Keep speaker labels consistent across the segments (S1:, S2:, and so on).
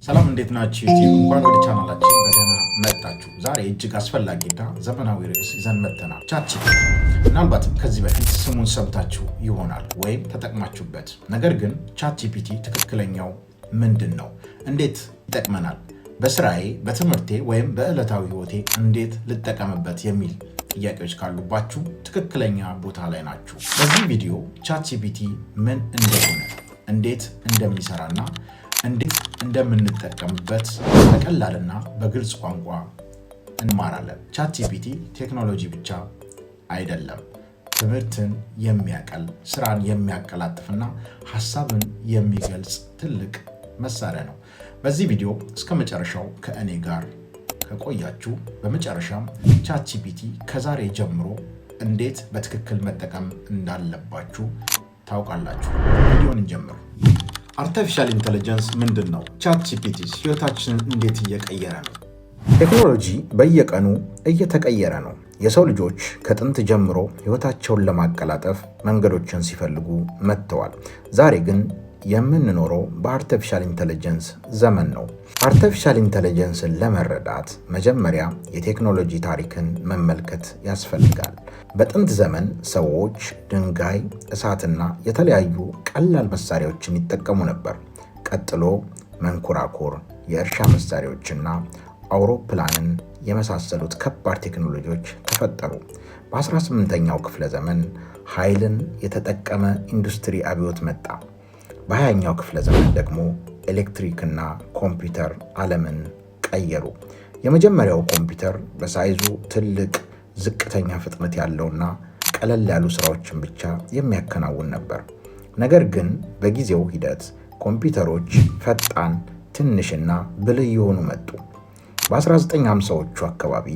S1: ሰላም፣ እንዴት ናችሁ? ዩቲዩብ እንኳን ወደ ቻናላችን በደህና መጣችሁ። ዛሬ እጅግ አስፈላጊና ዘመናዊ ርዕስ ይዘን መጥተናል። ChatGPT። ምናልባትም ከዚህ በፊት ስሙን ሰምታችሁ ይሆናል ወይም ተጠቅማችሁበት። ነገር ግን ChatGPT ትክክለኛው ምንድን ነው? እንዴት ይጠቅመናል? በስራዬ፣ በትምህርቴ ወይም በዕለታዊ ህይወቴ እንዴት ልጠቀምበት የሚል ጥያቄዎች ካሉባችሁ ትክክለኛ ቦታ ላይ ናችሁ። በዚህ ቪዲዮ ChatGPT ምን እንደሆነ፣ እንዴት እንደሚሰራና እንዴት እንደምንጠቀምበት በቀላልና በግልጽ ቋንቋ እንማራለን። ChatGPT ቴክኖሎጂ ብቻ አይደለም፣ ትምህርትን የሚያቀል፣ ስራን የሚያቀላጥፍና ሀሳብን የሚገልጽ ትልቅ መሳሪያ ነው። በዚህ ቪዲዮ እስከ መጨረሻው ከእኔ ጋር ከቆያችሁ በመጨረሻም ChatGPT ከዛሬ ጀምሮ እንዴት በትክክል መጠቀም እንዳለባችሁ ታውቃላችሁ። ቪዲዮን እንጀምር። Artificial intelligence ምንድን ነው? ChatGPT ህይወታችንን እንዴት እየቀየረ ነው? ቴክኖሎጂ በየቀኑ እየተቀየረ ነው። የሰው ልጆች ከጥንት ጀምሮ ህይወታቸውን ለማቀላጠፍ መንገዶችን ሲፈልጉ መጥተዋል። ዛሬ ግን የምንኖረው በ artificial intelligence ዘመን ነው። Artificial intelligence ን ለመረዳት መጀመሪያ የቴክኖሎጂ ታሪክን መመልከት ያስፈልጋል። በጥንት ዘመን ሰዎች ድንጋይ፣ እሳትና የተለያዩ ቀላል መሳሪያዎችን ይጠቀሙ ነበር። ቀጥሎ መንኮራኩር፣ የእርሻ መሳሪያዎችና አውሮፕላንን የመሳሰሉት ከባድ ቴክኖሎጂዎች ተፈጠሩ። በ18ኛው ክፍለ ዘመን ኃይልን የተጠቀመ ኢንዱስትሪ አብዮት መጣ። በ20ኛው ክፍለ ዘመን ደግሞ ኤሌክትሪክና ኮምፒውተር ዓለምን ቀየሩ። የመጀመሪያው ኮምፒውተር በ size ኡ ትልቅ፣ ዝቅተኛ ፍጥነት ያለውና ቀለል ያሉ ስራዎችን ብቻ የሚያከናውን ነበር። ነገር ግን በጊዜው ሂደት ኮምፒውተሮች ፈጣን፣ ትንሽና ብልህ እየሆኑ መጡ። በ1950ዎቹ አካባቢ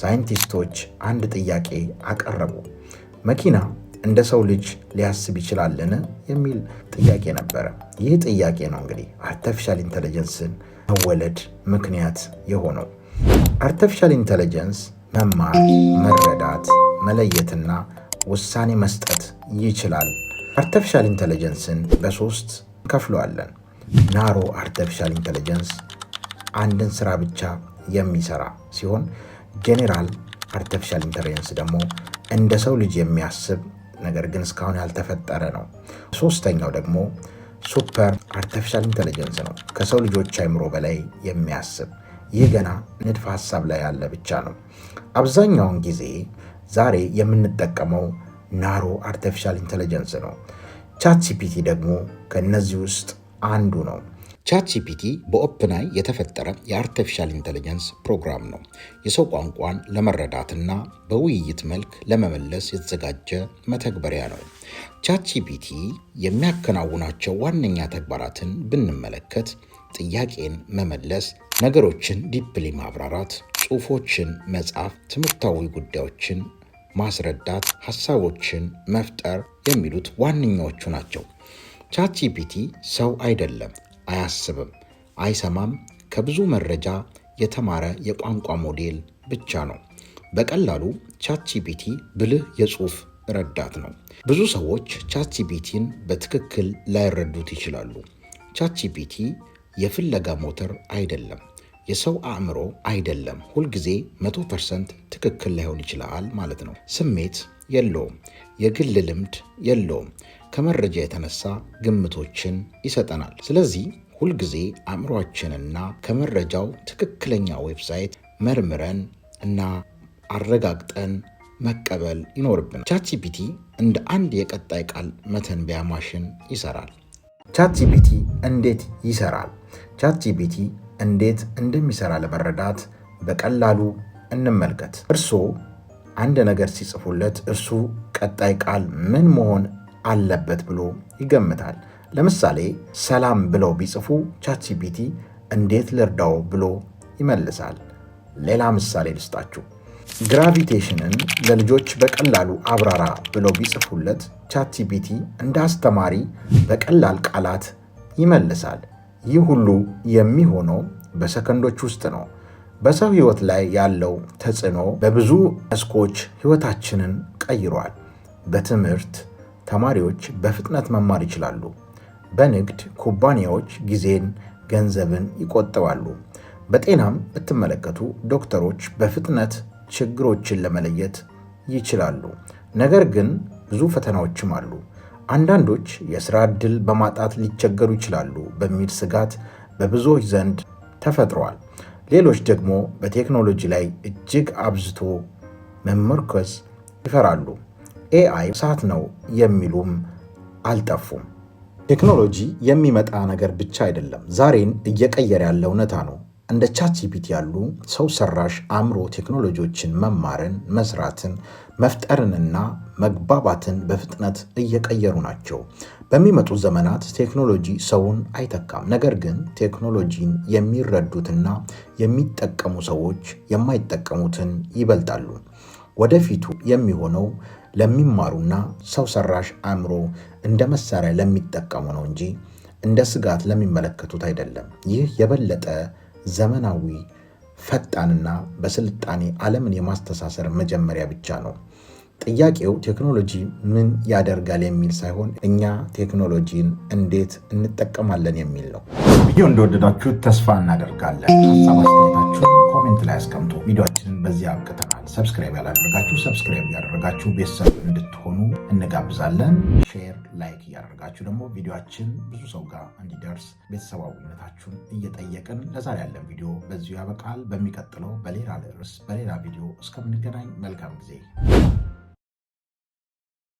S1: ሳይንቲስቶች አንድ ጥያቄ አቀረቡ። መኪና እንደ ሰው ልጅ ሊያስብ ይችላልን የሚል ጥያቄ ነበረ። ይህ ጥያቄ ነው እንግዲህ artificial intelligence ን መወለድ ምክንያት የሆነው። Artificial intelligence መማር፣ መረዳት፣ መለየትና ውሳኔ መስጠት ይችላል። Artificial intelligence ን በሶስት እንከፍለዋለን። Narrow artificial intelligence አንድን ስራ ብቻ የሚሰራ ሲሆን፣ general artificial intelligence ደግሞ እንደ ሰው ልጅ የሚያስብ ነገር ግን እስካሁን ያልተፈጠረ ነው። ሶስተኛው ደግሞ super artificial intelligence ነው፣ ከሰው ልጆች አይምሮ በላይ የሚያስብ። ይህ ገና ንድፈ ሀሳብ ላይ ያለ ብቻ ነው። አብዛኛውን ጊዜ ዛሬ የምንጠቀመው narrow artificial intelligence ነው። ChatGPT ደግሞ ከእነዚህ ውስጥ አንዱ ነው። ChatGPT በ OpenAI የተፈጠረ የ artificial intelligence ፕሮግራም ነው። የሰው ቋንቋን ለመረዳትና በውይይት መልክ ለመመለስ የተዘጋጀ መተግበሪያ ነው። ChatGPT የሚያከናውናቸው ዋነኛ ተግባራትን ብንመለከት ጥያቄን መመለስ፣ ነገሮችን deeply ማብራራት፣ ጽሑፎችን መጻፍ፣ ትምህርታዊ ጉዳዮችን ማስረዳት፣ ሀሳቦችን መፍጠር የሚሉት ዋነኛዎቹ ናቸው። ChatGPT ሰው አይደለም፣ አያስብም፣ አይሰማም። ከብዙ መረጃ የተማረ የቋንቋ ሞዴል ብቻ ነው። በቀላሉ ChatGPT ብልህ የጽሑፍ ረዳት ነው። ብዙ ሰዎች ChatGPT ን በትክክል ላይረዱት ይችላሉ። ChatGPT የፍለጋ ሞተር አይደለም፣ የሰው አእምሮ አይደለም። ሁልጊዜ 100% ትክክል ላይሆን ይችላል ማለት ነው። ስሜት የለውም፣ የግል ልምድ የለውም። ከመረጃ የተነሳ ግምቶችን ይሰጠናል። ስለዚህ ሁልጊዜ አእምሯችንና ከመረጃው ትክክለኛ website መርምረን እና አረጋግጠን መቀበል ይኖርብናል። ChatGPT እንደ አንድ የቀጣይ ቃል መተንበያ ማሽን ይሰራል። ChatGPT እንዴት ይሰራል? ChatGPT እንዴት እንደሚሰራ ለመረዳት በቀላሉ እንመልከት። እርስዎ አንድ ነገር ሲጽፉለት እርሱ ቀጣይ ቃል ምን መሆን አለበት ብሎ ይገምታል። ለምሳሌ ሰላም ብለው ቢጽፉ ChatGPT እንዴት ልርዳዎ ብሎ ይመልሳል። ሌላ ምሳሌ ልስጣችሁ። Gravitation ን ለልጆች በቀላሉ አብራራ ብለው ቢጽፉለት ChatGPT እንደ አስተማሪ በቀላል ቃላት ይመልሳል። ይህ ሁሉ የሚሆነው በሰከንዶች ውስጥ ነው። በሰው ሕይወት ላይ ያለው ተጽዕኖ በብዙ መስኮች ሕይወታችንን ቀይሯል። በትምህርት ተማሪዎች በፍጥነት መማር ይችላሉ። በንግድ ኩባንያዎች ጊዜን፣ ገንዘብን ይቆጥባሉ። በጤናም ብትመለከቱ ዶክተሮች በፍጥነት ችግሮችን ለመለየት ይችላሉ። ነገር ግን ብዙ ፈተናዎችም አሉ። አንዳንዶች የሥራ ዕድል በማጣት ሊቸገሩ ይችላሉ በሚል ስጋት በብዙዎች ዘንድ ተፈጥሯል። ሌሎች ደግሞ በቴክኖሎጂ ላይ እጅግ አብዝቶ መመርኮዝ ይፈራሉ። AI እሳት ነው የሚሉም አልጠፉም። ቴክኖሎጂ የሚመጣ ነገር ብቻ አይደለም፣ ዛሬን እየቀየረ ያለ እውነታ ነው። እንደ ChatGPT ያሉ ሰው ሰራሽ አእምሮ ቴክኖሎጂዎችን መማርን፣ መስራትን፣ መፍጠርንና መግባባትን በፍጥነት እየቀየሩ ናቸው። በሚመጡ ዘመናት ቴክኖሎጂ ሰውን አይተካም። ነገር ግን ቴክኖሎጂን የሚረዱትና የሚጠቀሙ ሰዎች የማይጠቀሙትን ይበልጣሉ። ወደፊቱ የሚሆነው ለሚማሩና ሰው ሰራሽ አእምሮ እንደ መሳሪያ ለሚጠቀሙ ነው እንጂ እንደ ስጋት ለሚመለከቱት አይደለም። ይህ የበለጠ ዘመናዊ፣ ፈጣንና በስልጣኔ ዓለምን የማስተሳሰር መጀመሪያ ብቻ ነው። ጥያቄው ቴክኖሎጂ ምን ያደርጋል የሚል ሳይሆን እኛ ቴክኖሎጂን እንዴት እንጠቀማለን የሚል ነው። ቪዲዮ እንደወደዳችሁ ተስፋ እናደርጋለን። ሀሳብ አስተያየታችሁን comment ላይ አስቀምጡ። ቪዲዮአችንን በዚህ አብቅተናል። Subscribe ያላደረጋችሁ subscribe እያደረጋችሁ ቤተሰብ እንድትሆኑ እንጋብዛለን። Share፣ like እያደረጋችሁ ደግሞ ቪዲዮአችን ብዙ ሰው ጋር እንዲደርስ ቤተሰባዊነታችሁን እየጠየቅን ለዛሬ ያለን ቪዲዮ በዚሁ ያበቃል። በሚቀጥለው በሌላ ርዕስ በሌላ ቪዲዮ እስከምንገናኝ መልካም ጊዜ።